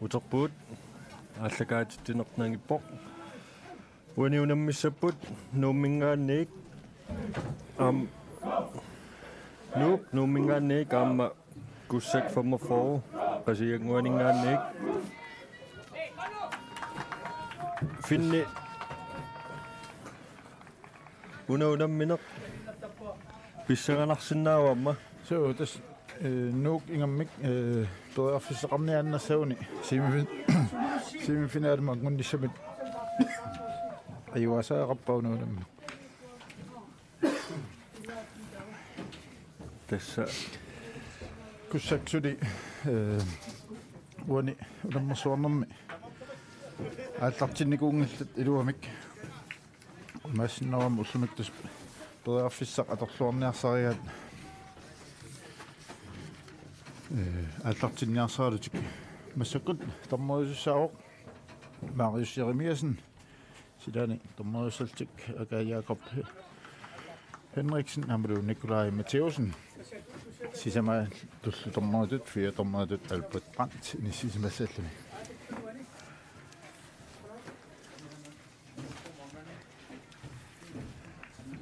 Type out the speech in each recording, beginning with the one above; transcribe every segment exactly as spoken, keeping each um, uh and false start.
Uterput aallakaatitsineq nangippoq. Uani unammissapput Nuumminngaanniit aam-, Nuuk Nuumminngaanniit aamma Kussak femogfyrre Qasigiannguaninngaanniit. Finni una unammineq pissanganarsinnaavoq aamma. Suu, tassa, eh, Nuuk ingammik, eh, periarfissaqarniaannassaguni semifin-, semifinalimut angunnissamut ajugaasariaqarpoq una unammineq. Tassa Kussak suli, eh, uani unammersuarnermi aallartinnikuunngillat iluamik. Imaassinnaavoq ullumikkut periarfissaq atorluarniarsarigaat, eh, aallartinniarsaralutik. Massakkut dommeriusussaavoq Marius Jeremiassen, silaanni dommeriussallutik Aka Jakob Henriksen aammalu Nikolaj Mathæussen. Sisamatullu dommeritut, fire dommeritut Albert Brandt inissisimassalluni.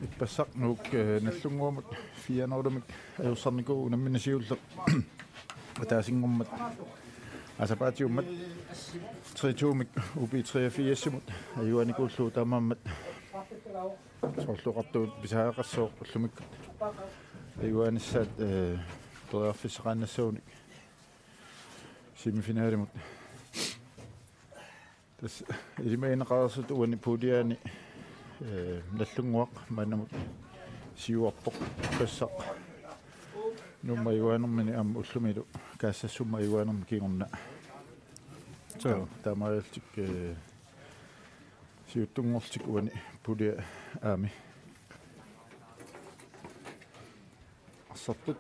Ippassaq Nuuk, eh, Nagdlunguamut fire nul-imik ajorsarnikuuvoq unammineq siulleq. Ataasinngormat, aa, sapaatiummat tre to-mik U B treogfirs-imut ajugaanikuullugu, taamaammat soorlu oqartugut pisariaqassooq ullumikkut ajugaanissaat, eh, periarfissaqaannassagunik semifinalimut. Tassa ilimagineqareersut uani puuliani, eh, Nagdlunguaq maannamut siuarpoq, Ippassaq Nuummut ajugaanermini aamma ullumilu Kaassassumut ajugaanermi kingorna. Suu. Taamaalillutik, eh, siuttunngorlutik uani puulia aami. Arsartut.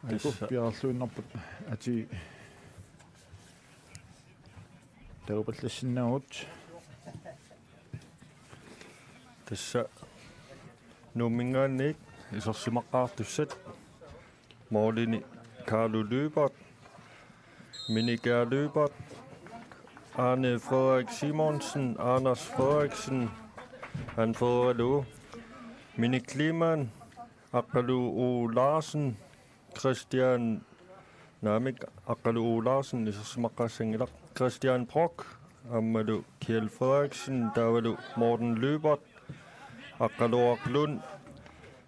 Aiku, tassa piareerluinnarput atii taupallassinnaavut. Tassa Nuumminngaanniit isersimaqqaartussat. Målini Carlo Lyberth, Minik Lyberth, Arne Frederik Simonsen, Anders Frederiksen, han fodrelu, Minik Kleemann, Aqqalu O. Larsen, Christian, naamik, Aqqalu O. Larsen isersimaqqaassanngilaq, Christian Brock, aammalu Kjeld Frederiksen, taavalu Morten Lyberth, Aqqaluaq Lund,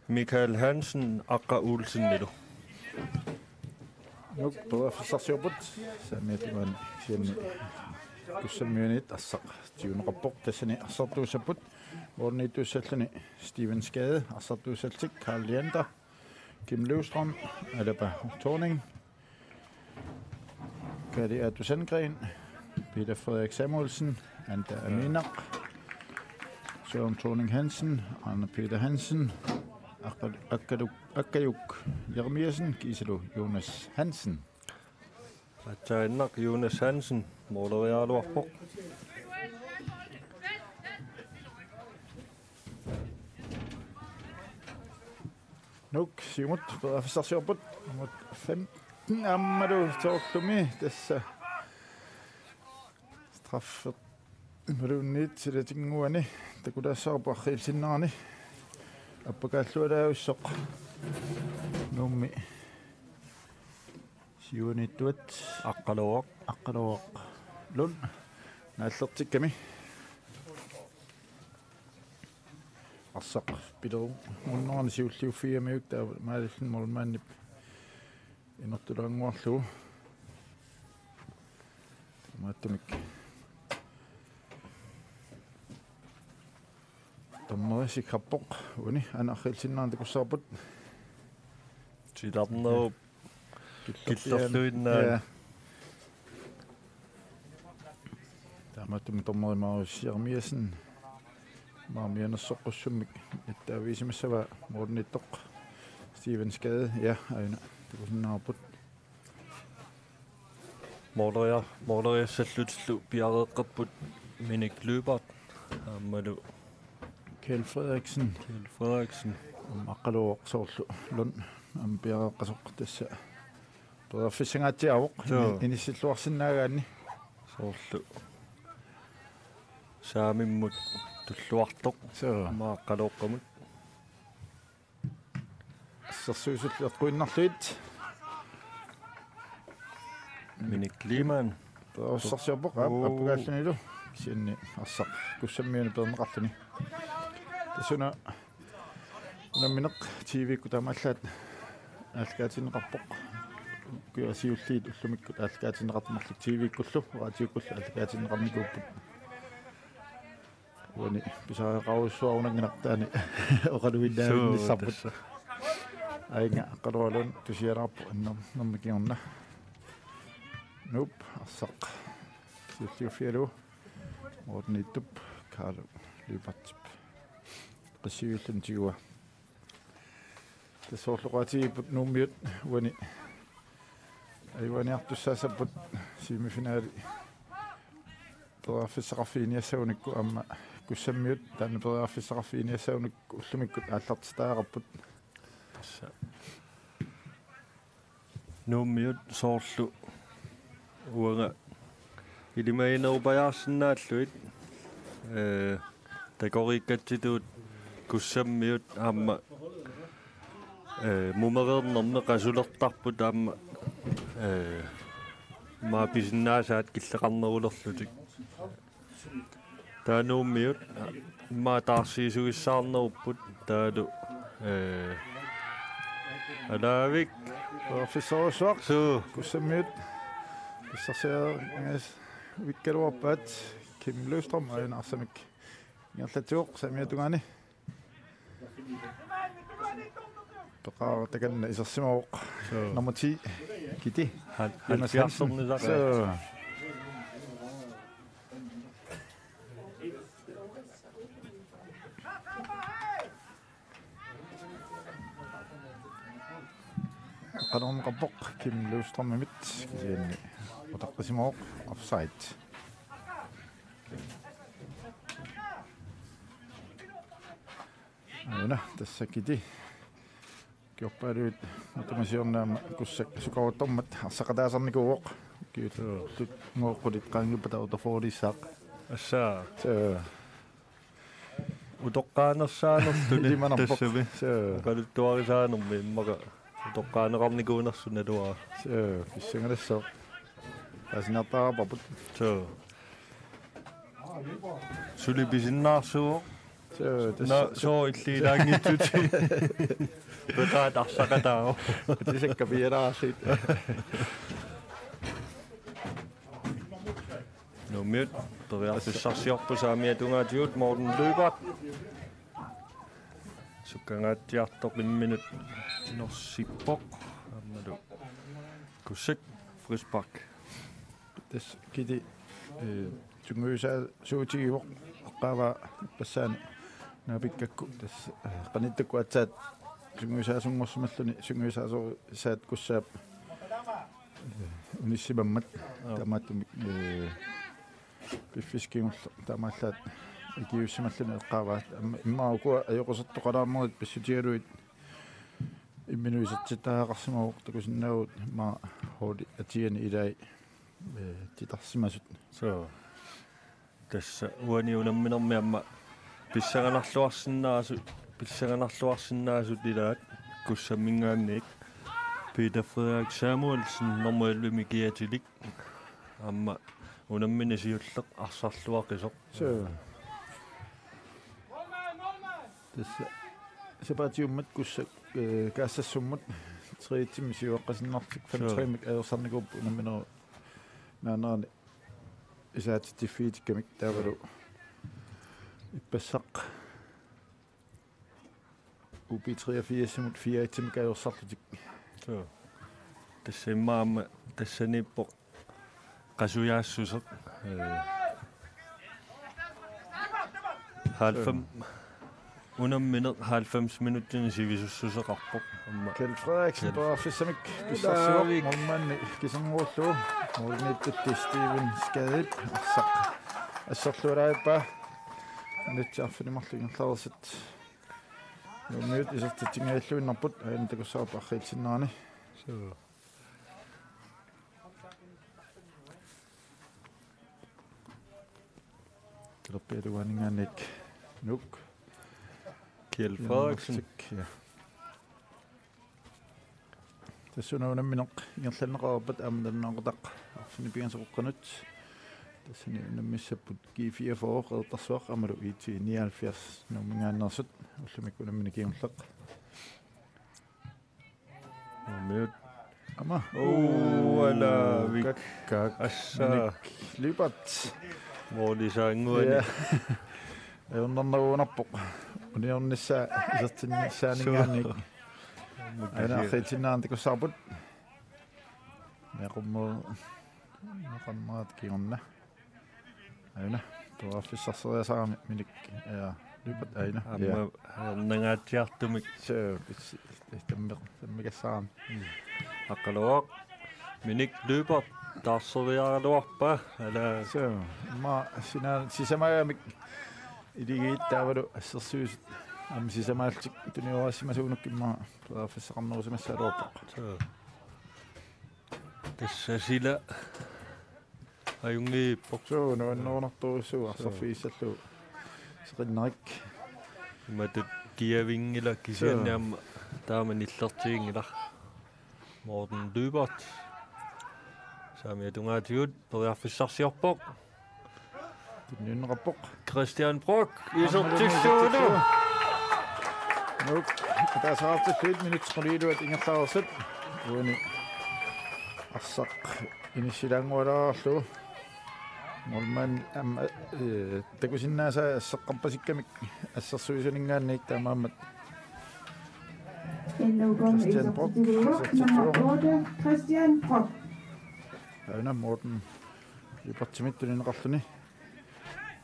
Michael Hansen, Aqqa Olsenilu. Nuuk periarfissarsiorput, saamiata maani kisianni Kussammiuniit arsaq tiguneqarpoq, tassani arsartuussapput, målimiittuussalluni Steven Skade, arsartuussallutik Karl Leander, Kim Løvstrøm, Alaba Thorning, Kali Atu Sandgren, Peter Frederik Samuelsen, Anda Aminaq, Søren Thorning Hansen, Arne Peter Hansen, Akka-, Akkalu-, Akkajuk Jeremiassen, kiisalu Jonas Hansen. Aatsaannaq Jonas Hansen, måleriaraluarpoq. Nuuk siumut periarfissarsiorput. Nummer femten aammalu soorlumi tassa straffe imaluunniit silatinnguani takulaassavarput arriilsinnerani. Appakaallualaajussoq Nuummi siuaniittuat Aqqaluaq. Aqqaluaq Lund naallertikkami. Arsaq pilerunnerani siulliuffigigamikku taava maalilluni målmandip inertulaannguarlugu. Taamaattumik dommeri sikkerpoq uani, aana arriilsinnerani takussavarput. Silarnerup killerluinnaa. Ja. Taamaattumik dommeri Marius Jeremiassen maani mianersoqqussummik ittavisimassavaa, målimiittoq Steven Skade, ja, aana takusinnaavarput. Måleria-, måleriassallutillu piareeqqapput Minik Lyberth aammalu Kjeld Frederiksen. Kjeld Frederiksen. Aamma Aqqaluaq soorlu Lund aamma piareeqqasoq, tassa Periarfissangaatsiaavoq. Suu. Ini-, inissilluarsinnaagaanni. Soorlu saamimmut tulluartoq. Suu. Maaqqalooqqamut. Assersuisullu eqquinnarlugu. Minik Lehmann. Periarfissarsiorpoq, aap, Oo. Appakaallunilu. Kisianni arsaq Kussammiunut peerneqarluni. Tassuuna unammineq T V-kkut taamaallaat aallakaatinneqarpoq. Ukiut siulliit ullumikkut aallakaatinneqartut marluk T V-kkullu, raatiukkullu aallakaatinneqarnikuupput. Uani pisariaqarujussuaq unanginartaani oqaluinnaavinnissarput. Suu, tassa. Aajuna Aqqalualuun tusiaraarpoq inner-, innermi kingorna. Nuup, arsaq. Siulliuffigalugu. Morten Ittup, Carlo Lybertip. Qissiviulluni tiguaa. Tassa soorlu oqaatigiipput Nuummiut uani ajugaaniartussaassapput semifinali. Periarfissaqarfik inissagunikku aamma Kussammiut taanna periarfissaqarfik inissagunikku ullumikkut aallartitariaqarput. Tassa. Nuummiut soorlu uanga ilimaginerupajaarsinnaallugit, ee, takoriikkatsitut Kussammiut aamma, ee, mumereernermi qasulertarput aamma, ee, immaqa pisinnaasaat killeqarnerulerlutik. Taava Nuummiut immaqa taarsiisugissaarnerupput taavalu, ee, alaavik. Periarfissarujussuaq. Suu. Kussammiut. Pissarsiaringajavikkaluarpaat Kim Løvstrøm aajuna arsamik ingerlatsivoq saamiata tungaani. Peqaaq takanna isersimavoq. Suu. Nummer ti, Kiti. Hal-, Jonas Hansen. Halvfjerdsernisaq. Suu. Qanormaqarpoq Kim Løvstrømimit, kisianni utaqqisimavoq, offside. Aajuna, tassa Kiti. Kiorpaaluit matuma siorna aamma Kussak sukaruuttormat arsaqataasarnikuuvoq. Kiuttut ngooqqulit qaangiuppata otteogfyrrelissaaq. Tassa. Suu. Utoqqaanersaanerluni. Ilimanarpoq. Tassami. Suu. Oqaluttuarisaanermi immaqa utoqqaaneqarnikuunersoq naluara. Suu, pissangalassooq. Paasinnartaraarparput. Suu. Suli pisinnaarsuuvoq. Suu, tassa. Naa, soo illiilaanngitsut. Peqaat arsaqataavoq. Tisakka pialaarsiit. Nuummiut periarfissarsiorput saamiata tungaatigut Morten Løbert. Sukkangaatsiartoq imminut inersippoq. Aammalu Kussak frispark. Tassa Kiti, ee, sungiusaasuutigivoq eqqaavaa ippassaani naapikkakku tassa, ee, qanittukkut aatsaat sungiusaasunngorsimalluni sungiusaasorisat Kussaap, ee, unissimammat. Joo. Taamaattumik, ee, piffissaq kingulleq taamaallaat ikiuussimalluni eqqaavaa. Aamma immaqa ukua ajoqusertoqalaarnerit pissutigalugit imminut isertittariaqarsimavoq, takusinnaavugut immaqa holdit atiani ilai, ee, titarsimasut. Suu. Tassa uani unamminermi aamma pissanganarluarsinnaasut, pissanganarluarsinnaasut ilaat Kussamminngaanniit Peter Frederik Samuelsen nummer elleve-mi kiatilik. Aamma unammineq siulleq arsarluaqisoq. Suu. Tassa sapaatiummat Kussak, ee, Kaassassumut tre-et-imik siuaqqasinnartik. Suu. Fem tre-mik ajorsarnikuupput unamminerup naanerani isaatitsiffigitikkamik taavalu ippassaq U B treogfirs-imut fire-et-imik ajorsarlutik. Suu. Tassa immaqa aamma tassaniippoq qasujaassuseq. Ee. Halvfems. Unammineq halvfems minutsinik sivisussuseqarpoq. Aamma Kjeld Frederiksen Kjeld. Periarfissamik pissarsivoq. Davik. Målmandi kiserngorullugu. Målmandittut Steven Skadip arsaq asserlualaavippaa. Minutsit arfineq-marluk ingerlareersut. Nuummiut isertitsinngilluinnarput aajuna takussavarput arriitsinnerani. Suu. Lerpialuaaninngaanniit Nuuk. Kjeld Frederiksen. Ja. Tassa una unammineq ingerlanneqareerpat aamma taanna Qaqortup arfineq-pingasut qeqqanut. Tassani unammissapput G fireogfyrre Qeqertarsuaq aammalu I T nioghalvfjerds Nuumminngaanneersut, ullumikkut unammineq kingulleq. Nuummiut. Aamma. Uu, ala, Vik. Kakkaak. Assa. Minik Lyberth. Moolisaannguani. Ja. Ajornarnaruunarpoq. Uniornissaa isertinnissaaninngaanniit. Suu. Aana arriitsinneqarnikuusaarput. Meeqqammu-, meeqqammaat kingorna. Aana, periarfissarseriasaarami Minik, ja, Lyberth aana. Aamma, ja, ajornangaatsiartumik. Suu, pis-, tammi-, tammikassaarami. Mm. Aqqaluaq, Minik Lyberth, taarseriaraluarpa, ala. Suu, immaqa sina-, sisamaagamik iligiit taavalu assersuisut aamma sisamaallutik tunioraasimasuunukkit immaqa periarfissaqarnerusimassagaluarpoq. Suu. Tassa sila ajunngiippoq. Suu, nuannerunartorujussuuvoq. Suu. Arsarfigissallugu seqinnerik. Imatut kiavinngilaq kisianni, suu, aamma taama nillertiginngilaq. Morten Lyberth. Saamiata tungaatigut periarfissarsiorpoq. Tunniunneqarpoq. Christian Brock, isertissuulu. Nuuk, ataaseq artillugit minutsit qulit iluat ingerlareersut. Uani arsaq inissilaanngualaarlugu. Målmand aamma, eh, takusinnaasaa asseqqarpasikkamik assersuisuninngaanniit taamaammat. Christian Brock, nummer otte, Christian Brock. Aana Morten Lyberthimit tunineqarluni.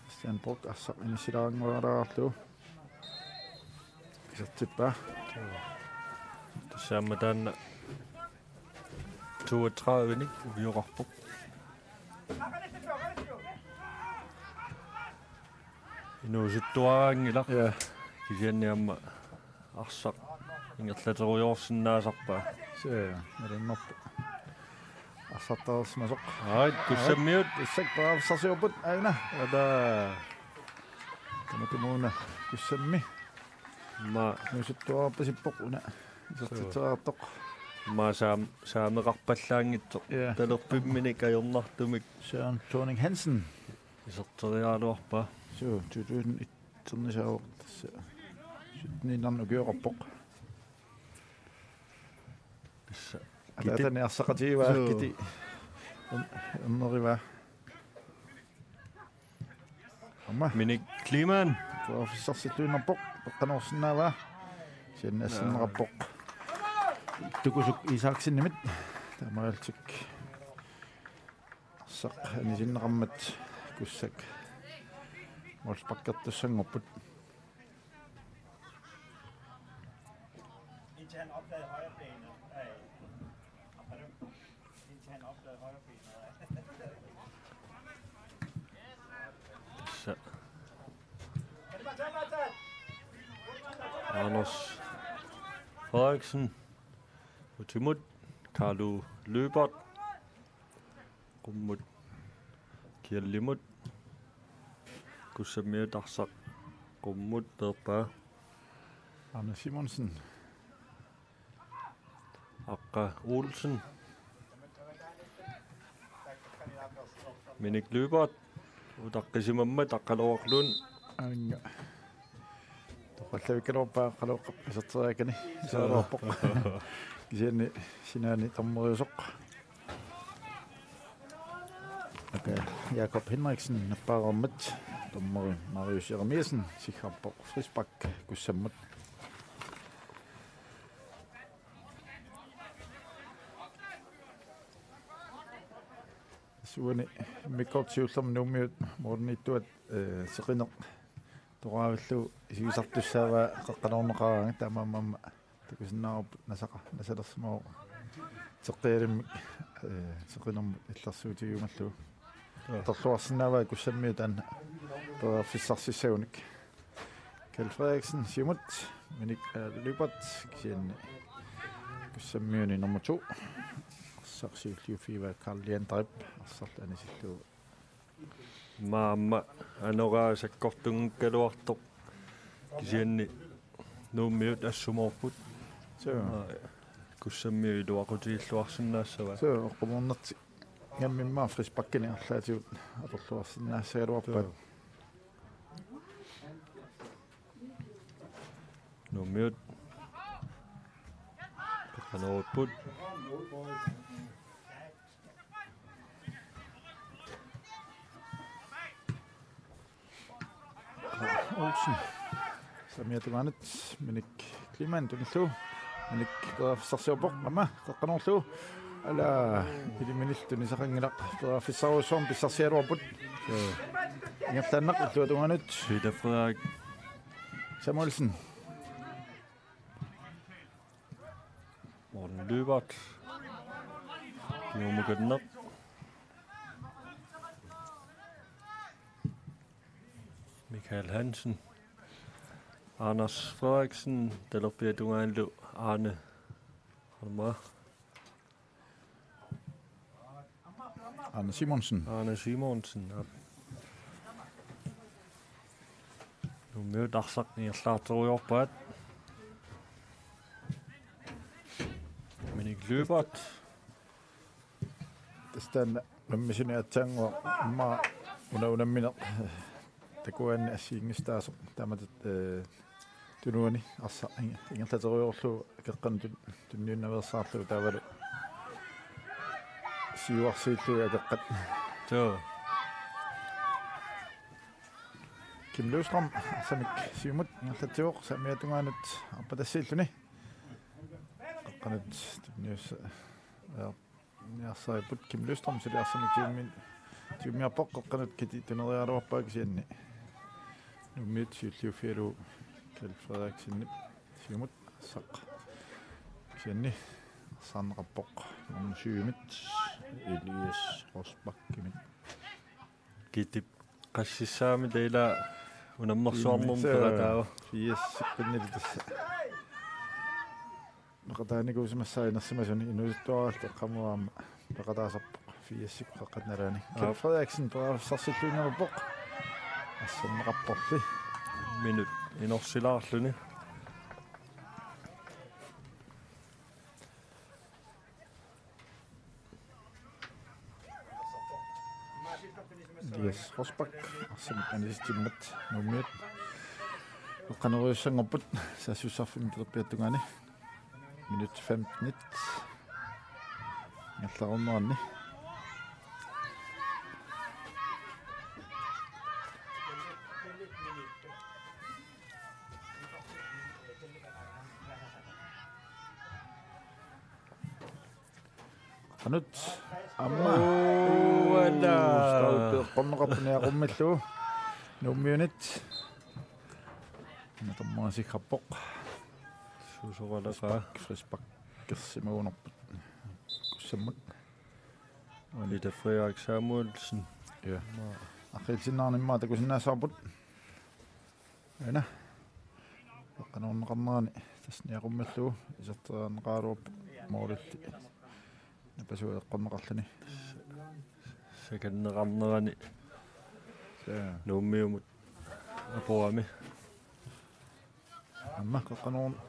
Christian Brock arsaq inissilaanngualaarlugu. Isertippaa. Tassa aamma taanna toogtredive-nik uvioqarpoq. Inuusuttuaraanngilaq. Ja. Kisianni aamma arsaq ingerlaterujoorsinnaasarpaa. Suu, nalunnarpoq. Arsartareersimasoq. Aat, Kussammiut. Kussak periarfissarsiorput, aana. Ala. Tamatumuuna Kussammi. Immaqa. Inuusuttuarpasippoq una. Isertitseriartoq. Immaqa saam-, saameqarpallaanngitsoq. Ja. Talerpimminik ajornartumik. Søren Thorning Hansen. Iserteriaraluarpaa. Suu, to tusind et-ernisaavoq tassa. Sytten-iinnarnik ukioqarpoq. Tassa. Ataatani arsaqatigivaa. Suu. Kiti. Un-, unnerivaa. Aamma. Minik Kleemann. Periarfissarsilluinnarpoq. Eqqanoorsinnaavaa. Kisianni asserneqarpoq. Tukusuk Isaksenimit. Taamaalillutik. Arsaq anisinneqarmat Kussak målsparkertussanngorput. Indtil han opdagede højrebenet. Øh, indtil han opdagede højrebenet. Tassa. Anders Frederiksen. Utimut. Carlo Lyberth. Qummut Kjeldimut. Kussammiut arsaq qummut peerpaa. Arne Simonsen. Aqqa Olsen. Minik Lyberth. Utaqqisimammat Aqqaluaq Lund. Aanga. Toqqallavikkaluarpaa Aqqaluaq iserteriakkani. Suu. Isaaluarpoq. Kisianni sinaani tammeriusoq. Aka Jakob Henriksen nappaareermat, dommeri Marius Jeremiassen siggarpoq frispark Kussammut. Suani immikkoortoq siullermik Nuummiut målimiittuat, eh, seqineq toqaavillugu isigisartussaavaa qeqqanoorneqaraangat, taamaammat takusinnaavarput Nasaqa, Nasalersimavoq teqqialimmik, eh, seqinermut illersuutigiumallugu. Joo. Atorluarsinnaavaa Kussammiut taanna periarfissarsissagunik. Kjeld Frederiksen siumut, Minik, eh, Lyberth kisianni Kussammiuni nummer to. Arsaq siulliuffigaa Karl Leanderip arsarlu anisillugu Maamma anoraa sakkortunngikkaluartoq kisianni Nuummiut assumoorput. Suu. Aa, Kussammiut iluaqutigilluarsinnaassavaat. Suu, oqqumoornerti. Ngammimmaa frisparkinik arlaatigut atorluarsinnaassagaluarpaat. Suu. Nuummiut. Peqqanerupput. Olsen. Saamiata tungaanut Minik Kleemann tunillugu. Minik periarfissarsiorpoq aamma qeqqanoorlugu. Ala, iliminillu tunisaqanngilaq, periarfissarujussuarmik pissarsiaraluarput. Ingerlaannaq illuatungaanut. Peter Frederik Samuelsen. Morten Lyberth. Kingumukanneq. Michael Hansen. Anders Frederiksen. Talerpiata tungaanullu Arne. Arne. Arne Simonsen. Arne Simonsen. Nuummiut arsaq ingerlaartorujoorpaat. Minik Lyberth. Tassa taanna nammineq aatsaannguaq aamma una unammineq takuaanni assigiinngissutaasoq taamatut, eh, tunuani arsaq ing-, ingerlaterujoorlugu akeqqanut tun-, tunniunnaveersaarlugu taavalu siuarsiillugit akeqqat. Suu. Kim Løvstrøm, arsamik siumut ingerlatsivoq saamiata tungaanut arpatassiilluni. Qeqqanut tunniussa-, ja, niarsaripput Kim Løvstrøm, suli arsamik siummi-, siummiarpoq, qeqqanut Kiti tuneriaraluarpaa kisianni. Nuummiut siulliuffigalugu Kjeld Frederiksenip siumut arsaq. Kisianni arsaarneqarpoq nummer syvimit Elias Rosbachimit. Kitip qassissaamik taava unammersuarnermut Kitip, peqataavoq. Firsikkut tassa. Peqataanikuusimassaaq inersimasuni inuusuttuaraalluta eqqaamavara aamma peqataasarpoq firsikkut qeqqata nalaani. Aap. Kjeld Frederiksen periarfissarsilluinnarpoq. Arsaarneqarporli. Minut inorsilaarluni. Elias Rosbach, arsamik anisitsimmat Nuummiut. Eqqanerusussanngorput saassussarfimmi talerpiata tungaani. Minut femtenit. Ingerlareernerani. Qanut. Aamma. Uala. Stolpe eqqorneqarpoq niaqummillu. Nuummiunit. Una dommerisigarpoq. Suusoqalaqa. Frispark. Frisparkersimagunarpoq. Kussammut. Peter Frederik Samuelsen. Ja. Aqiilsinnaarnimmaa takusinnaassavarput. Aana. Eqqanuunneqarnerani tassa niaqummallugu iserteriarneqaraluarpoq moolilli. Napasua eqqorneqarluni. Sakanneqarnerani. Saa. Nuummiumut aporami. Aamma qeqqanoorn-,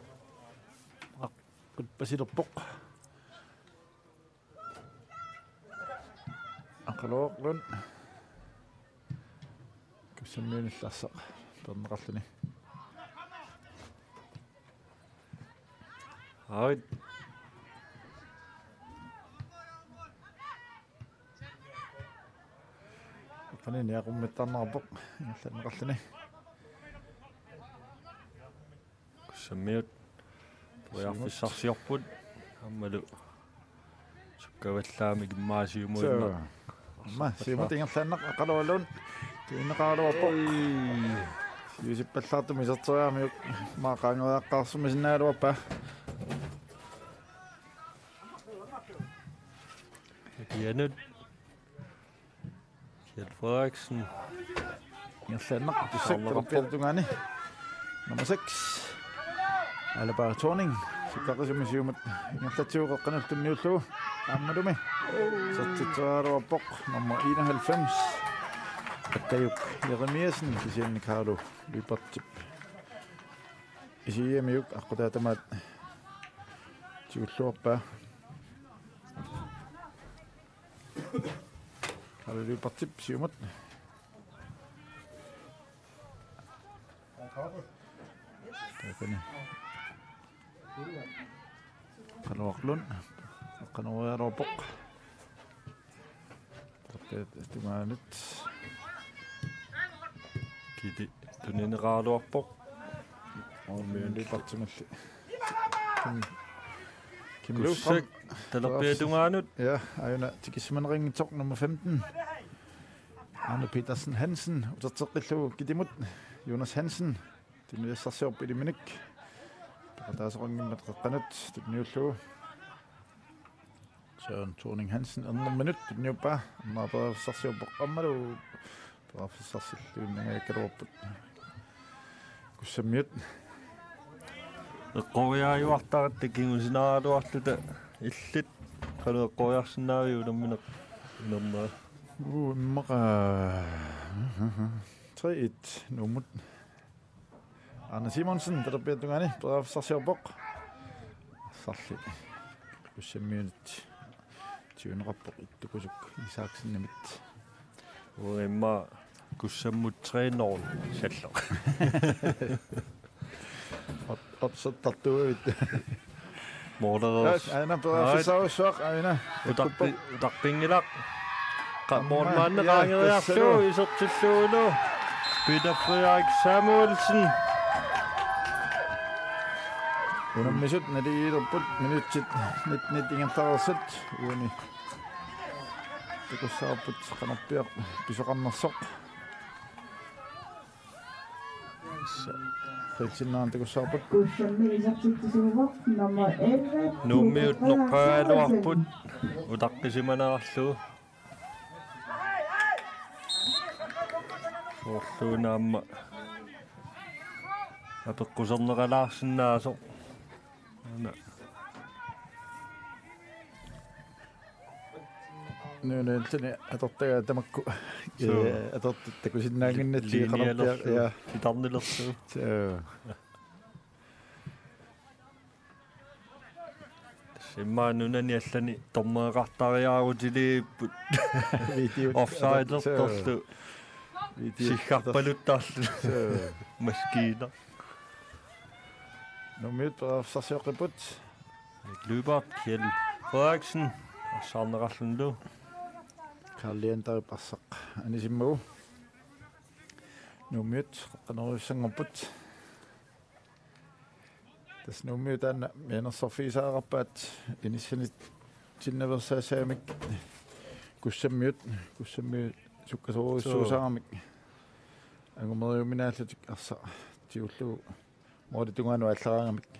aq-, qutpasilerpoq. Aqaloorlun. Kussammiunillu arsaq peerneqarluni. Ait. Qanini aqummittarnerpoq ingerlanneqarluni. Kussammiut. Periarfissarsiorput. Aammalu. Sukkavallaamik immaqa siumuinnaq. Suu. Aamma siumut ingerlaannaq Aqalualuun. Tuineqaraluarpoq. Oi. Siusippallaartumik iserteriaramiuk. Immaqa qaangeriaqqaarsimasinnaagaluarpaa. Kianut. Kjeld Frederiksen. Ingerlaannaq tussak talerpiata tungaani. Nummer seks. Alaba Thorning. Sukkaqisumik siumut ingerlatsivoq qeqqanullu tunniullugu. Aammalumi. Isertitseriaraluarpoq nummer enoghalvfems. Akkajuk Jeremiassen kisianni Kaarlu Lyberthip isigiamiuk aqqutaata tamaat tigulluarpaa. Kaarlu Lyberthip siumut. Taakani. Qaluaq Lund. Qanoq ujaraluarpoq. Talerpiata tungaanut. Kiti tunineqaraluarpoq. Ormiundi partimalli. Kim, Kim Løvstrøm. Kussak talerpiata tungaanut. Ja, aajuna tikissimaneqanngitsoq nummer femten. Arne Petersen Hansen, uterteqqillugu kitimut. Jonas Hansen. Tunisassarsiorpoq ilaminik. Peqataasoqanngimmat qeqqanut tunniullugu. Søren Thorning Hansen, ernerminut tunniuppaa. Aamma periarfissarsiorpoq aammalu. Periarfissarsilluinnangajakkaluarput. Kussammiut. Eqqoriaajuartaratta kingusinaaraluarluta illit. Qanoq eqqoriarsinnaaviuk unammineq? Unammaa. Uu, immaqa. Tre et Nuummut. Arne Simonsen, talerpiata tungaani, periarfissarsiorpoq. Arsarli. Kussammiunit. Tiuneqarpoq Ittukusuk Isaksenimit. Uimma Kussammut tre nul salloq. Op-, opsattartuuvit. Målereersoq. Aana periarfissarsuaq, aana. Utarpi-, utaqqinngilaq. Qa-, målmandi qaangeriarlugu isertillugu. Peter Frederik Samuelsen. Unammisut naligiilerput minutsit nittenit ingerlareersut uani. Takussavarput qanorpiaq pisoqarnersoq. Rilsinnaanut takussavarput. Kussammi isertitsisuuvoq nummer elleve. Nuummiut noqqagaluarput utaqqisimanerarlugu. Soorluuna aamma apeqquserneqalaarsinnaasoq. Aana. Nunaanni atortagaa tamakku. Suu. Eh, atortut takusinnaannginnatsigit qanorpiaq. Linjelerlu. Ja. Titarnilerlu. Suu. Tassa immaqa nunani allani dommereqartariaarutiliipput. Video. Offside-ertorlu. Suu. Video. Siggappaluttarlu. Suu. Maskiina. Nuummiut periarfissarsioqqipput. Lyberth, Kjeld Frederiksen, arsaarneqarlunilu. Karl Leanderip arsaq anisimmagu. Nuummiut qanoq iliussanngorput. Tassa Nuummiut taanna mianersorfigisaqarpaat inissanit sinnaveersaassagamik. Kussammiut, Kussammiut sukkasoorujussuusaaramik. Angumeriuminaallutik arsaq tigullugu målip tungaanut aallaraangamik.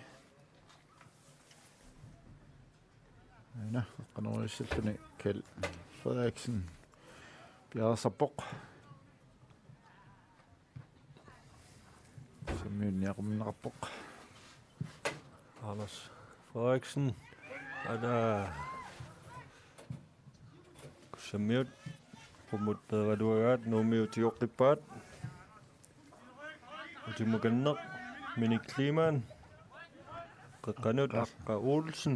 Aana, qanoq iliussalluni Kjeld Frederiksen piareersarpoq. Kussammiut niaqquminneqarpoq. Anders Frederiksen. Aana. Kussammiut qummut peeraluagaat Nuummiut tigoqqippaat. Utimukanneq Minik Kleemann. Qeqqanut Aqqa Olsen.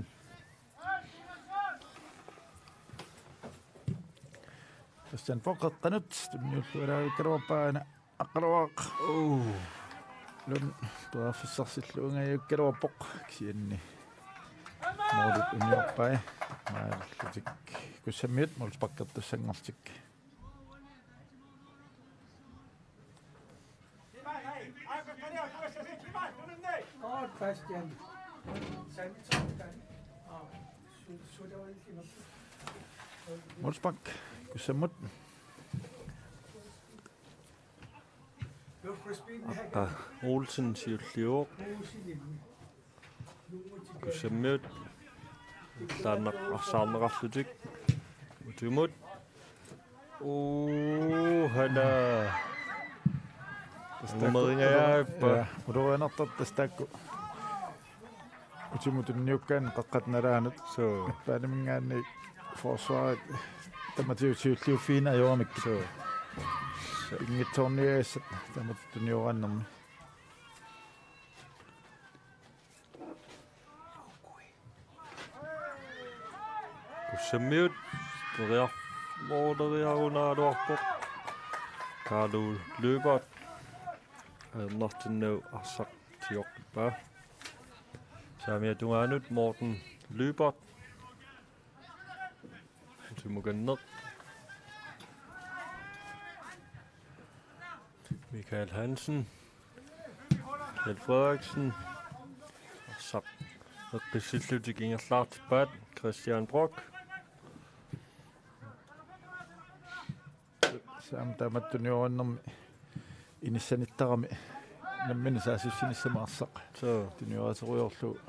Christian Bock qeqqanut tunniulluarikkaluarpaa aana. Aqqaluaq. Uu. Lund periarfissarsilluingajakkaluarpoq kisianni. Målip uniorpai. Maalillutik Kussammiut målsparkertussanngortik. Godt, Bastian. Målspark Kussammut. Aqqa Olsen siulliuvoq. Kussammiut. Taanna arsaarneqarlutik. Utimut. Uu, hana. Tassa taakku. Angumeringajaappa. Ja, ulorianartortut tassa taakku. Utimut tunniukkaanni qeqqata nalaanut. Suu. Paaniminngaanniit forsvarit tamatigut siulliuffigineq ajoramik. Suu. Pinngitsoorniagassat taamatut tunioraannermi. Kussammiut periarfissarunaaluarpoq. Kaalu Lyberth. Ajornartinnagu arsaq tigoqqippaa. Saamiata tungaanut Morten Lyberth. Simukanneq. Michael Hansen. Kjeld Frederiksen. Arsaq eqqissillutik ingerlaartippaat. Christian Brock. Saam taamatut tunioraannermi inissanittarami nammineq saassussinissamut arsaq. Suu. Tunioraaterujoorlugu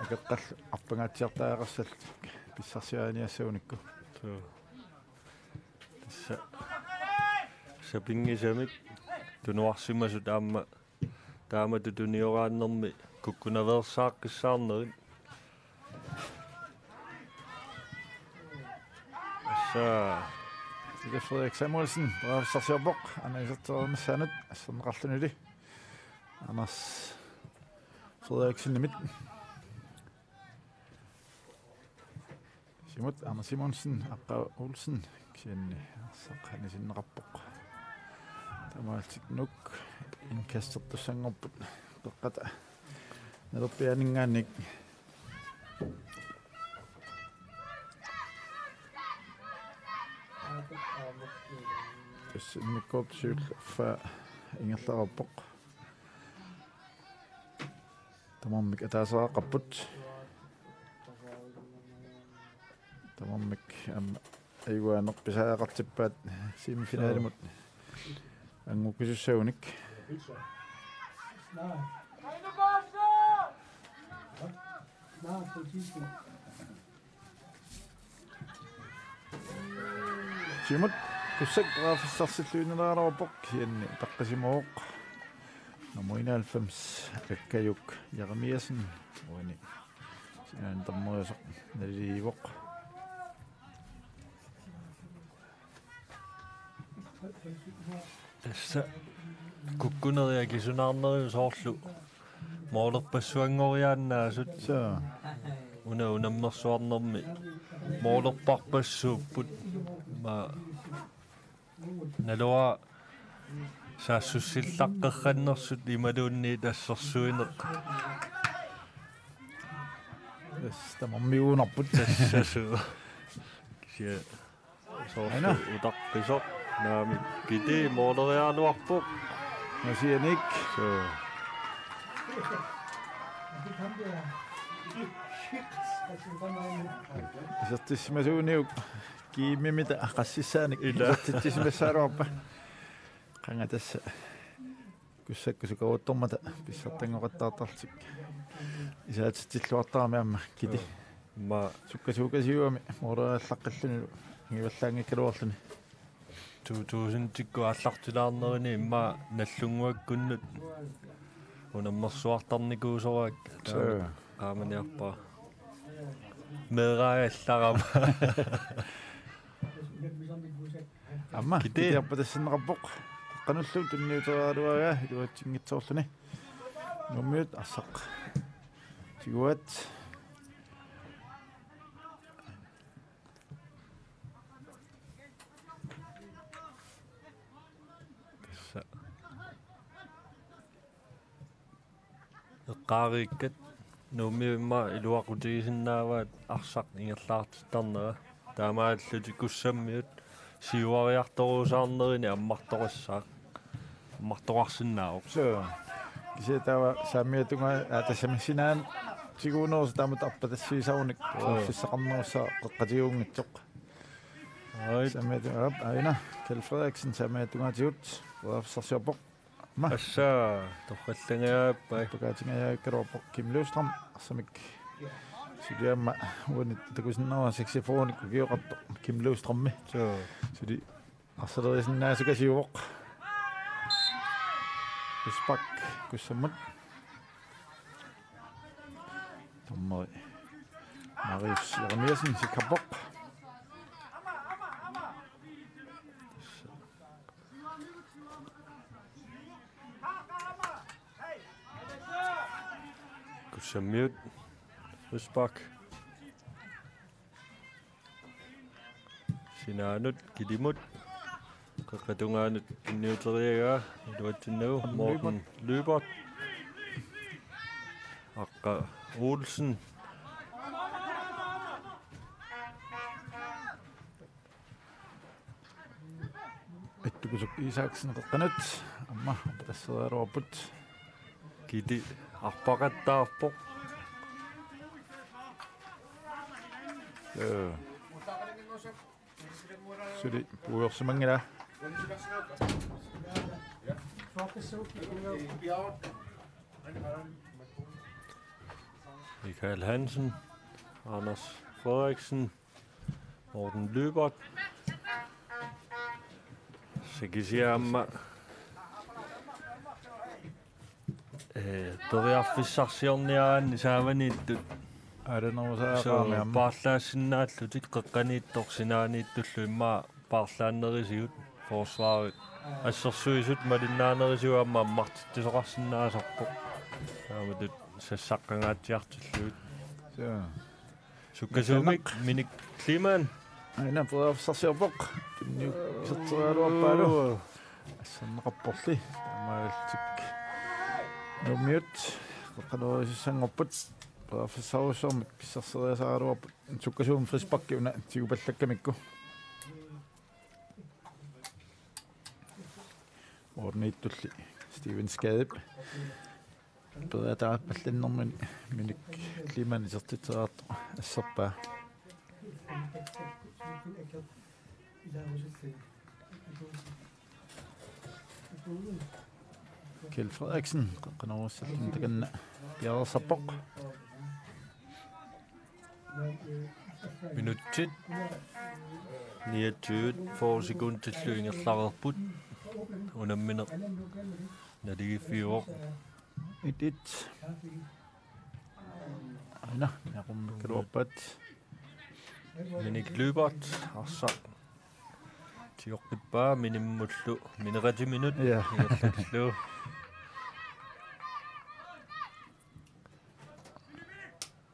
akeqqallu arpangaatsiartariaqarsallutik pissarsiariniassagunikku. Suu. Tassa sapinngisamik tunuarsimasut aamma taamatut tunioraannermi kukkunaveersaaqqissaarnerit. Tassa Ila Frederik Samuelsen periarfissarsiorpoq, anasertereernissaanut asserneqarlunili Anders Frederiksenimit. Siumut Anders Simonsen, Aqqa Olsen, kisianni arsaq anisinneqarpoq. Taamaalillutik Nuuk indkastertussanngorput qeqqata nalerpiaaninngaanniit. Tassa immikkoortoq siulleq affaa ingerlareerpoq. Tamarmik ataaseqarput. Tamarmik aamma ajugaanneq pisariaqartippaat semifinalimut angukisussagunik. Siumut Kussak periarfissarsilluinnaraluarpoq, kisianni peqqisimavoq. Nummer enoghalvfems, Akkajuk Jeremiassen, uani sinaani dommeriusoq naliliivoq. Tassa kukkunerit akisunaarnerigut soorlu moolerpassuanngoriaannaasut. Suu. Una unammersuarnermi moolerparpassuupput. Aamma naluara saassussillaqqerrannersut imaluunniit assersuineq. Tassa tamarmik uunarput. Tassa suu. Kisianni soorlu Aina. Utaqqisoq naamik Kiti mooleriaraluarpoq. Masianik. Suu. Isertissimasuuniuk kiimimita qassissaanik. Ila. Isertitsisimassagaluarpat. Qanga tassa Kussakkut sukaruuttormata pissartanngoqattaartarlutik isaatitsilluartarami aamma Kiti. Aamma sukkasuukasiugami mooleriallaqqillunilu angivallaanngikkaluarluni. To tusindikkut aallartilaarnerini immaqa Nagdlunguakkunnut unammersuartarnikuusoraakka. Suu. Qaamaniarpara. Meeraagallarama. Aamma Kiti. Kiti arpatassinneqarpoq. Qanullu tunniuteriaraluaraa iluatsinngitsoorluni. Nuummiut arsaq tiguaat. Tassa. Eqqaariikkat Nuummiut immaqa iluaqutigisinnaavaat arsaq ingerlaartittarnera. Taamaalillutik Kussammiut siuariartorusaarnerini ammartoqassaaq. Ammartoqarsinnaavoq. Suu. Kisianni taava saamiata tungaa, aa, tassami sinaani tigunerusoq taamatut arpatassiisarunik. Suu. Periarfissaqarnerussaaq qeqqatigiunngitsoq. Right. Saamiata tungaa, aap, aajuna. Kjeld Frederiksen saamiata tungaatigut periarfissarsiorpoq. Aamma. Tassa, torrallangajaappai. Pakatingajaakkaluarpoq Kim Løvstrøm, arsamik. Suli aamma uani takusinnaavat saxofonik ukioqartoq Kim Løvstrømmi. Suu. Suli arsalerisinnaasukasiuvoq. Frispark Kussammut. Dommeri Marius Jeremiassen sikkerpoq. Kussammiut. Frispark. Sinaanut, Kilimut. Qeqqata tungaanut tunniuteriaraa. Iluatsinnagu. Morten Lyberth. Aqqa Olsen. Ittukusuk Isaksen qeqqanut. Aamma tasseriaraluarput. Kili arpaqattaarpoq. Ee. Suli puigorsimanngilaq. Michael Hansen, Anders Frederiksen, Morten Lyberth. Sikisiamma. Ee, periarfissarsiorniaraanni saavaniittut. Aalanerusariaqarami aamma. Paarlaassinnaalluni qeqqaniittoq sinaaniittullu immaqa paarlaannerisigut forsvarit. Assersuisut malinnaanerisigut aamma ammartitsisoqarsinnaasarpoq. Taamatut sassaqqangaatsiartillugit. Suu. Sukkasuumik Minik Kleemann. Aana periarfissarsiorpoq. Tunniukkiserteriaraluarpaalu. Asserneqarporli. Taamaalillutik. Nuummiut. Qeqqanoorujussuanngorput. Periarfissarujussuarmik pissarseriasaaraluarput. Sukkasuumik frisparki una tigupallakkamikku. Orniittulli Steven Skadep. Periarfissarpallannermini Minik Kleemann isertitseriartoq asserpaa. Kjeld Frederiksen, qeqqanoorujussuartuni takanna piareersarpoq. Minutsit niogtyve, fyrre sekundillu ingerlareerput. Unammineq naligiiffiuvoq. Et et. Aana, naqummikkaluarpaat. Minik Lyberth, arsaq. Tioqqippaa Minimmullu, Mineqatiminut. Ja. Ingerlallugu.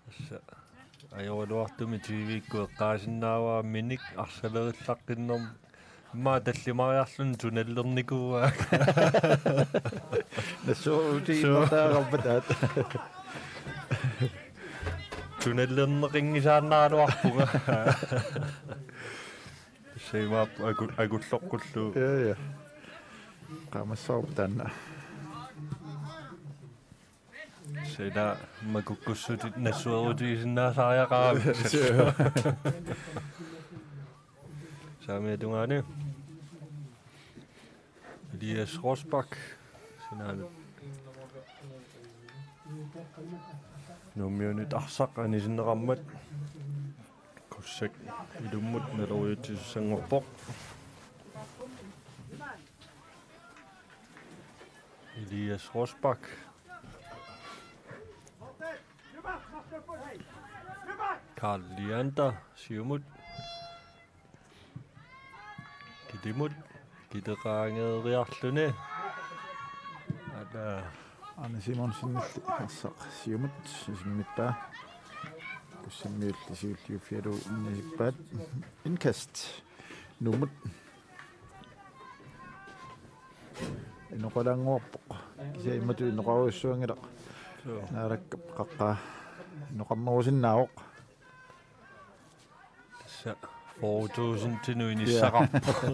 Tassa. Ajoraluartumik T V-kkut eqqaasinnaavaa Minik arsalerillaqqinnermut. Immaqa tallimariarluni tunallernikuuaa. Nassuutiinnartaaqarpataat. Tunallerneqanngisaannaraluarpunga. Tassa imaappoq aku-, akulloqqullugu. Ja, ja. Qaamassavarput taanna. Sila makukkussutit nassuerutigisinnaasariaqaravit. Saamiata tungaani. Elias Rosbach. Sinaanut. Nuummiunit arsaq anisinneqarmat. Kussak ilummut naloriutsisussanngorpoq. Elias Rosbach. Karl Leander, siumut. Kilimut, kiteqaangeeriarluni. Aana. Arne Simonsenilli arsaq siumut isimmippaa. Kussammiulli siulliuffigalugu unnisippaat. Indkast. Nuummut. Inoqalaannguarpoq. Kisianni imatut inoqarujussuanngilaq. Suu. Naalakkap qaqqaa inoqarnerusinnaavoq. Tassa fyrre tusindinut inissaqarpoq. Ja.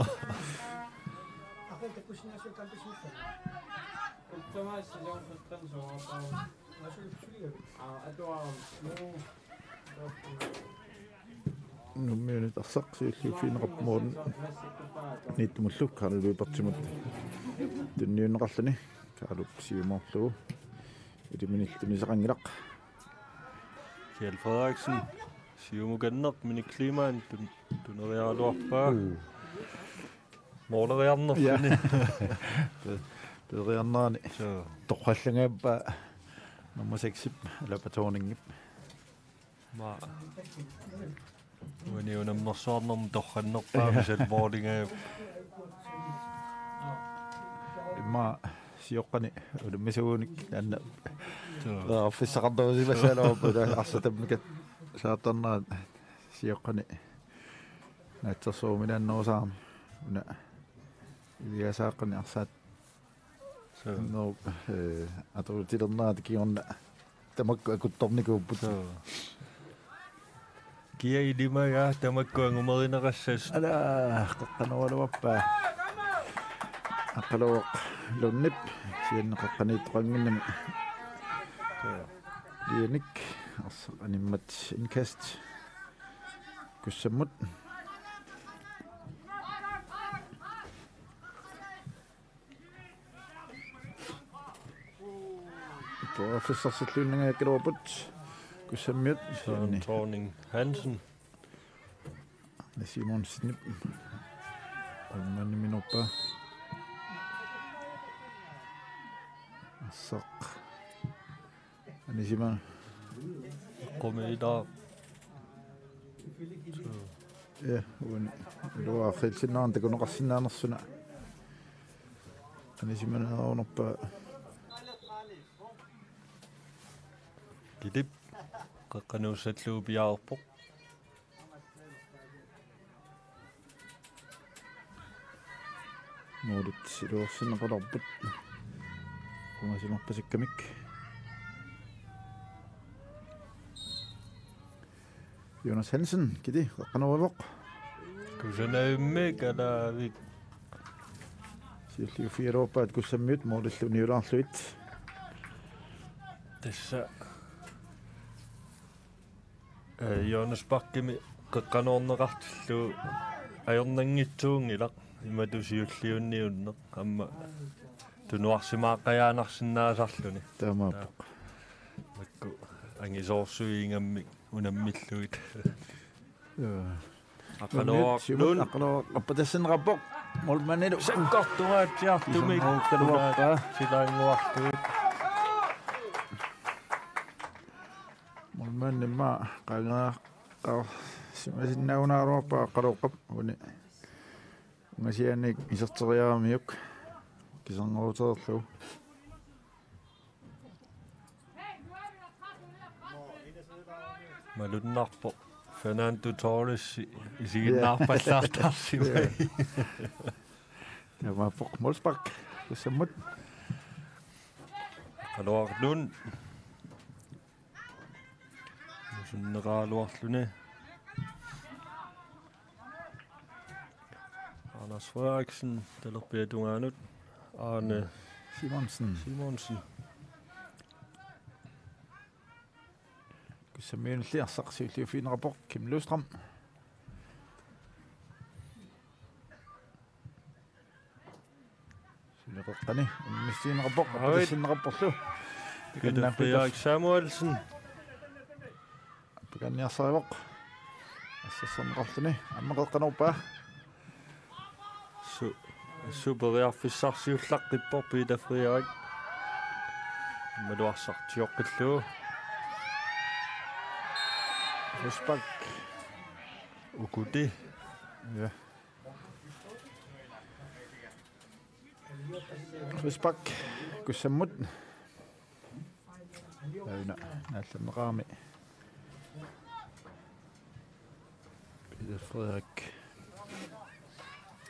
Nuummiunit arsaq siulliuffigineqarpoq Morten Niittumullu Kaarlu Lyberthimut tunniunneqarluni. Kaarlup siumoorlugu. Iliminillu tunisaqanngilaq. Kjeld Frederiksen, siumukanneq Minik Kleemann tun-, tuneriaraluarpaa. Uu. Mooleriarnerluni. Ja. Pe-, peeriarnerani. Suu. Torrallangaappaa nummer seksip, Alaba Thorningip. Maa. Uani unammersuarnermut torrannerpaamik. Ja. Selvmålingaappaa. Immaqa Sioqqani unammisuunik anna. Suu. Periarfissaqarnerusimassaagaluarpoq, arsaq tammika saattarnerat sioqqani naatsorsuuminaannerusarami. Una iviasaaqqani arsaat. Suu. Annerup, eh, atuutilernerata kingorna tamakku akuttornikuupput. Suu. Kia ilimagaa tamakku angumerineqassasut. Ala, qeqqanooraluarpaa. Aqqaluaq Lundip, kisianni qeqqaniittoqannginnami. Lianik, arsaq animmat indkast. Kussammut. Periarfissarsilluinnangajakkaluarput Kussammiut. Søren Thorning Hansen. Simonsenip. Målmandiminorpaa. Arsaq. Anisima. Qumita. Ja, uani. Iluaqilsinnaarn takuneqarsinnaanersuna. Anisimanerunerpaa. Kitip. Qeqqanuussallugu piaarpoq. Målit iluarsineqalerput. Qungasimarpasakkamik. Jonas Hansen, kiti, qeqqanoorivoq. Kusanavimmi kalaavik. Siulliuffigaluarpaat Kussammiut målillu uniulaarlugit. Tassa. Eh, Jonas Bakkimi qeqqanoorneqartillugu ajornanngitsuunngilaq, imatut siulliunniunneq, aamma tunuarsimaaqqajaannarsinnaasarluni. Taamaappoq. Makku angisoorsuit ingammik unammillugit. Joo. Aqqaluaq Lund. Aqqaluaq appatassinneqarpoq. Målmandilu. Sakkortuaatsiartumik. Isanngorukkaluarpaa. Silaannguarlugit. Målmandimma qangaa. Aa, simasinnaanngikkaluarpaa Aqqaluaq. Uani. Ungasianik iserteriaramiuk. Kisanngoruteerlu. Malunnarpoq Fernando Torres isiginnaarpallaartarsimai. Taamaappoq målspark. Kussammut. Aqqaluaq Lund. Nusunneqaraluarluni. Anders Frederiksen, talerpiata tungaanut. Arne Simonsen. Simonsen. Kussammiunilli arsaq siulliuffigineqarpoq Kim Løvstrøm. Suleqeqqani, unammissiineqarpoq, Aarit. Appatassinneqarporlu. Peter Frederik Samuelsen. Apukanniarsarivoq. Assersorneqarluni, aamma qeqqanoorpaa. Su-, superiarfissarsiullaqqippoq Peter Frederik. Maluarsartioqqillugu. Frispark. Ukuti. Ja. Frispark Kussammut. Taanna naallerneqarami. Peter Frederik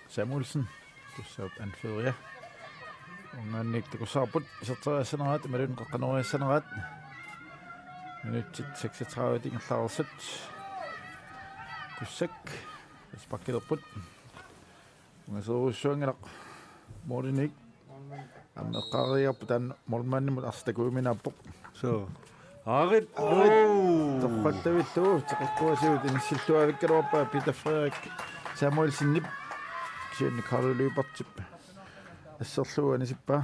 Samuelsen, Kussaarup anføreria. Unngaanniit takussavarput iserteriassaneraat, imaluunniit qeqqanooriassaneraat. Minutsit seksogtredive ingerlareersut. Kussak frisparkilerput. Ungasoorujussuanngilaq målinik. Aamma eqqaariarput taanna målmandimut arsaq takujuminaappoq. Suu. Aarit. Aarit. Oo. Torrallavillugu teqeqquasigut inissilluavikkaluarpaa Peter Frederik Samuelsenip. Kisianni Karl Lybertip asserlugu anisippaa.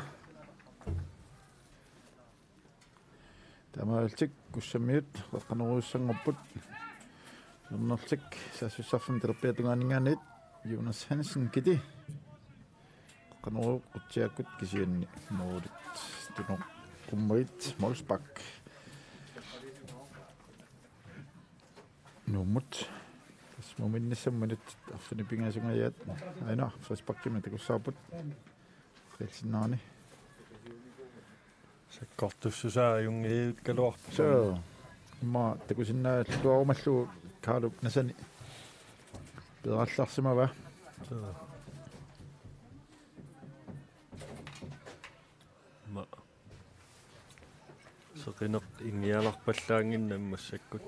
Taamaalillutik Kussammiut qeqqanoorujussanngorput. Hjørnertik saassussarfimmi talerpiata tungaaninngaanniit Jonas Hansen, kiti. Qeqqanoorujuuvoq Qutsiakkut, kisianni målit tunoqqummagit, målspark. Nuummut. Tassa muminnissamut minutsit arfineq-pingasungajaat. Aajuna frisparkimik takussavarput. Qilsinnaani. Sakkortussusaa ajunngikkaluarpoq. Suu. Immaqa takusinnaalluarumallugu Kaalup nasani peerallarsimavaa. Suu. Ma. Seqineq ingialarpallaannginnami massakkut.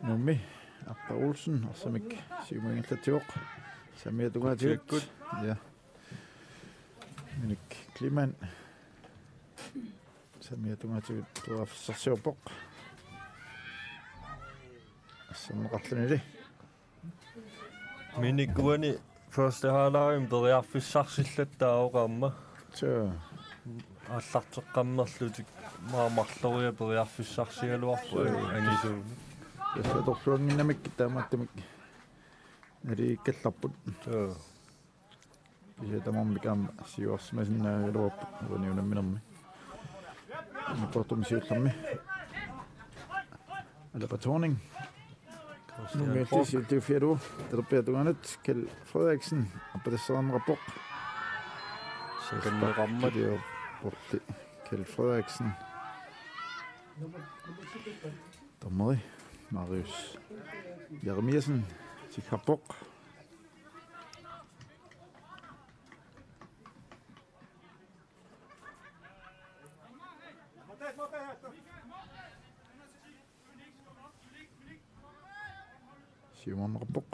Nuummi, Arpa Olsen, arsamik siumut ingerlatsivoq. Samia tungaatigut. Siakkut. Ja. Minik Kliman. Samia tungaatigut periarfissarsiorpoq. Arsaanneqarlunilu. Minik uani første halvlegimi periarfissarsillattaarpoq aamma. Suu. Aallarteqqammerlutik maani marloriarluni periarfissarsigaluarput. Suu. Angisuunik. Tassa atorluannginnamik taamaattumik naligallarput. Suu. Kisianni tamarmik aamma siuarsimasinnaagaluarput uani unamminermi. Immikkoortumi siullermi Aleqa Thorning. Nuummiut siulliuffigalugu talerpiata tungaanut Kjeld Frederiksen aappatassaarneqarpoq. Sekanneqarmat. Porli Kjeld Frederiksen. Dommeri Marius Jeremiassen sikkerpoq. Siumoorneqarpoq.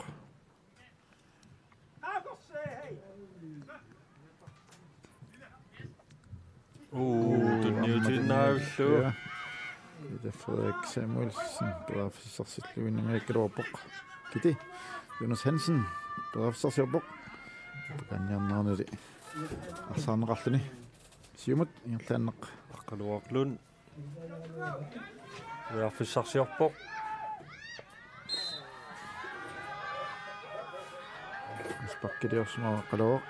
Uu, tunniutiinnarlugu. Ja. Kjeld Frederik Samuelsen, periarfissarsilluinnarniarakkaluarpoq. Kjeld, Jonas Hansen, periarfissarsiorpoq. Pakanniarnaanili. Arsaarneqarluni. Siumut, ingerlaannaq. Aqqaluaq Lund. Periarfissarsiorpoq. Sparkiliorsimavoq Aqqaluaq.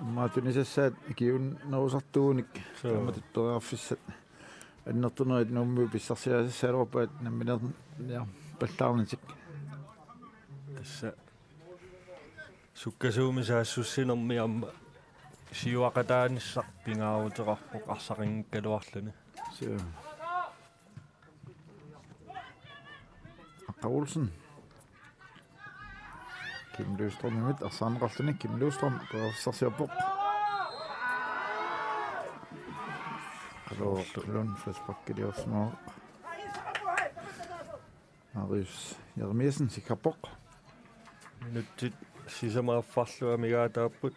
Immaqa tunisassaat ikiuunnerusartuunik. Suu. Taamatut periarfissat annertunerit Nuummiut pissarsiarisassaagaluarpaat nammineerniarpallaarnatik. Tassa sukkasuumik saassussinermi aamma siuaqataanissaq pingaaruteqarpoq arsarinngikkaluarluni. Suu. Aqqa Olsen. Kim Løvstrømimit arsaarneqarluni, Kim Løvstrøm periarfissarsiorpoq. Aqqaluaq Lund frisparkiliorsimavoq. Marius Jeremiassen sikkerpoq. Minutsit sisamat affarlu amigaataapput.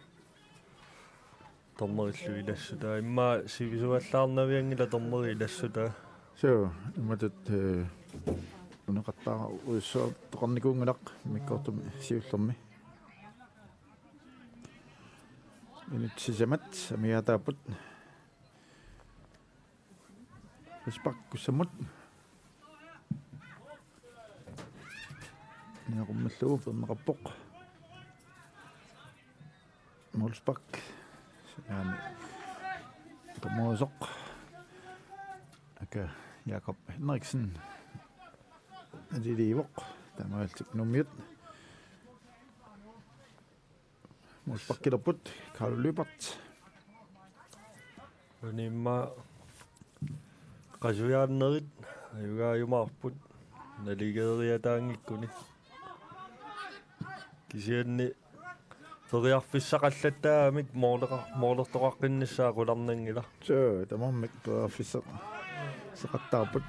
Dommerillu ilassutaa. Immaqa sivisuallaarnavianngilaq dommerit ilassutaa. Suu, imatut, eh, uneqattaarujussuartoqarnikuunngilaq immikkoortumi siullermi. Minutsit sisamat amigaataapput. Frispark Kussammut. Niaqummallugu peerneqarpoq. Målspark. Sanaani. Tomuusoq. Aka Jakob Henriksen. Aliliivoq. Taamaalillutik Nuummiut. Målsparkilerput Karl Lyberth. Unimma qasujaannerit ajugaajumaarput naligeeriataanngikkuni. Kisianni periarfissaqallattaamik måleqa-, målertoqaqqinnissaa qularnanngilaq. Suu, tamarmik periarfissaq-, saqattaarput.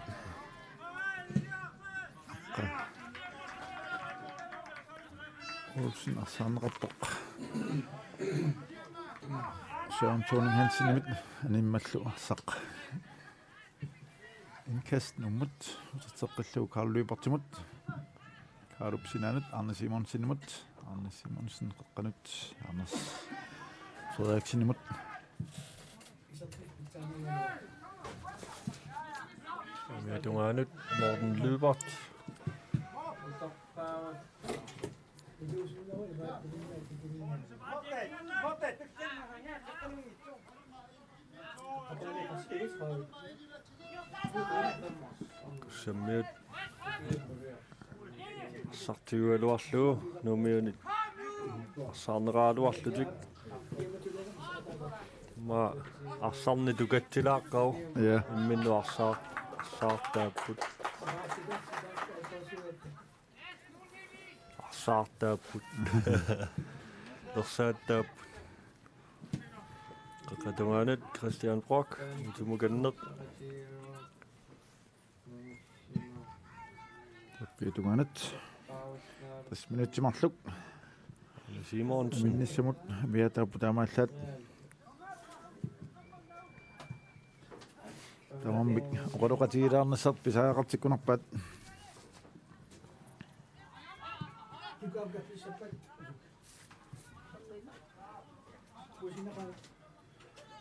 Olsen arsaarneqarpoq. Søren Thorning Hansenimit animmallu arsaq. Indkast Nuummut, uterteqqillugu Karl Lyberthimut. Kaalup sinaanut Arne Simonsenimut. Arne Simonsen qeqqanut Anders Frederiksenimut. Samia tungaanut Morten Lyberth. Kussammiut Arsartiugaluarlugu Nuummiunit arsaarneraaluarlutik. Aamma arsarneq tukatsilaaqaaq. Ja. Imminnut arsaar-, arsaartaapput. Arsaartaapput. Ersaattaapput. Qeqqata tungaanut Christian Brock, utemukanneq. Tappiata tungaanut. Tassa minutsit marluk. Simonsen. Minnissamut amigaataapput taamaallaat. Tamarmik oqaloqatigilaarnissartik pisariaqartikkunarpaat.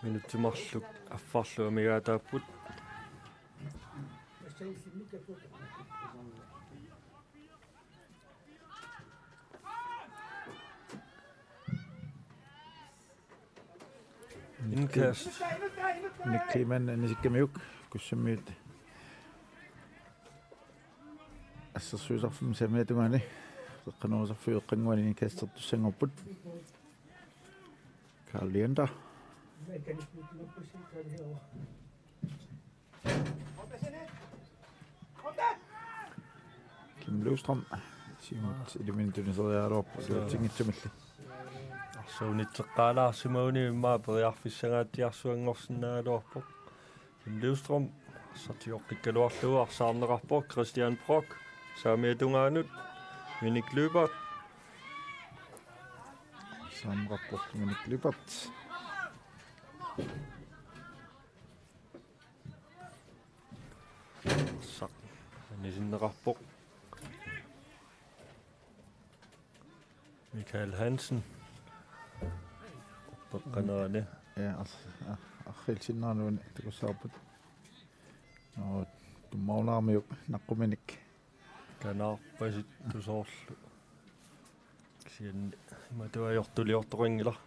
Minutsit marluk affarlu amigaataapput. Indkast. Nick Kleemann anisikkamikku Kussammiut assersuisarfimmi saamiata tungaani. Qeqqanoorusarfiup eqqannguani indkastertussanngorput. Karl Leander. Kim Løvstrøm. Siumut iliminut tuniseriaraluarpoq, iluatsinngitsumilli. Arsuunitseqqaalaarsimaguni immaqa periarfissangaatsiarsuanngorsinnaagaluarpoq. Kim Løvstrøm, arsaq tigooqqikkaluarlugu arsaarneqarpoq, Christian Brock, saamiata tungaanut, Minik Lyberth. Arsaarneqarpoq, Minik Lyberth. Arsaq anisinneqarpoq. Michael Hansen. Qeqqanerani. Ja, ars-, ar-, arriilsinnaanerani takussavarput. Nå, tummarunaarmiuk naqquminik. Kanaarpasittusoorlu. Kisianni imatut ajortuliortoqanngilaq.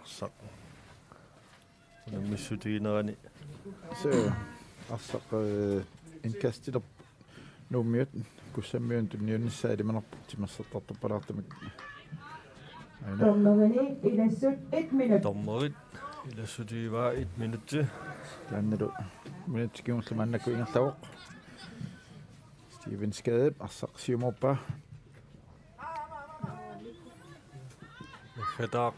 Arsaq unammissutiginerani. Suu, arsaq, eh, indkastilerpoq Nuummiut Kussammiunut tunniunnissaa, ilimanarpoq timersortartuppalaartumik. Aina. Dommerini ilassut et minut. Dommerit ilassutigaat et minut. Taannalu minutsit kingulliit maannakkut ingerlavoq. Steven Skadep arsaq siumorpaa. Naggataq.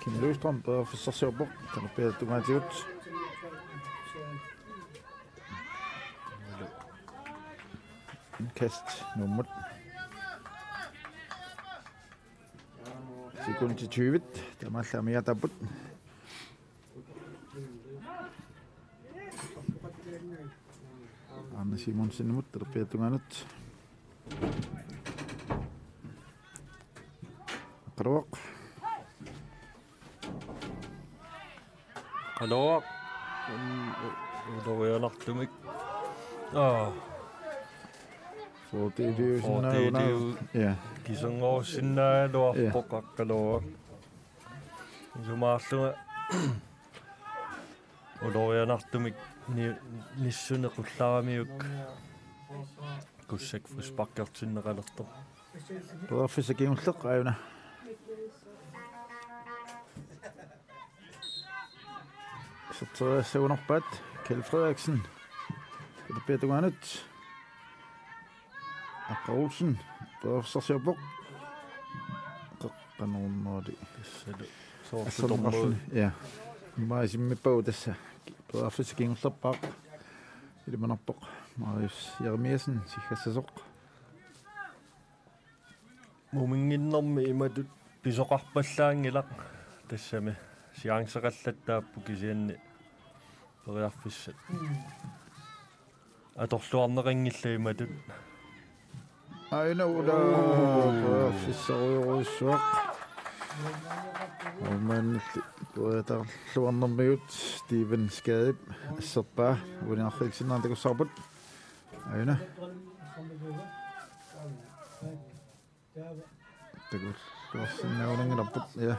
Kim Løvstrøm periarfissarsiorpoq, talerpiata tungaatigut. Indkast Nuummut. Sekundit tyve, taamaallaat amigaataapput. Arne Simonsenimut talerpiata tungaanut. Aqqaluaq. Aqqaluaq. U-, u-, ulorianartumik. Aa. Fordeliusinnaanngilaq. Fordeliu-, ja. Kiserngorusinnaagaluarpoq. Ja. Aqqaluaq. Isumaarlunga ulorianartumik ni-, nissuneq qullaramiuk Kussak frisparkertinneqalertoq. Periarfissaq kingulleq aajuna. Iserteriassagunarpaat Kjeld Frederiksen. Talerpiata tungaanut. Aqqa Olsen, periarfissarsiorpoq. Qeqqanoorneri. Tassalu. Soorlu asserneqarluni. Dommerit. Ja. Immaqa isimmippagu tassa. Periarfissaq kingullerpaaq. Ilimanarpoq Marius Jeremiassen, siggassasoq. Muminnginnermi imatut pisoqarpallaanngilaq tassami. Chanceqallattaapput kisianni periarfissat atorluarneqanngillat imatut. Aina Ula, oo, periarfissarujorujussuaq. Uumaannilli periarfissarluarnermigut Steven Skadep asserpaa, uani arriilsinnaanera takussavarput. Aina. Takulluarsinnaagunanngilarput, ja.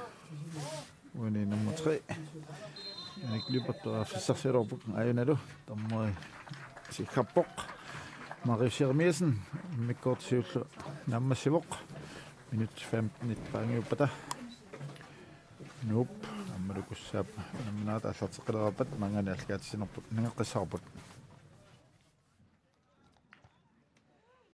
Uani nummer tre. Erik Lyberth periarfissarsiorpoq, aajuna. Dommeri Siggarpoq. Marius Jeremiassen immikkoortoq siulleq naammassivoq. Minut femten paangiuppata. Nuup aammalu Kussaap unamminerat aallarteqqileraarpat maanngaanniit aallakaatitsinerput nangeqqissaarput.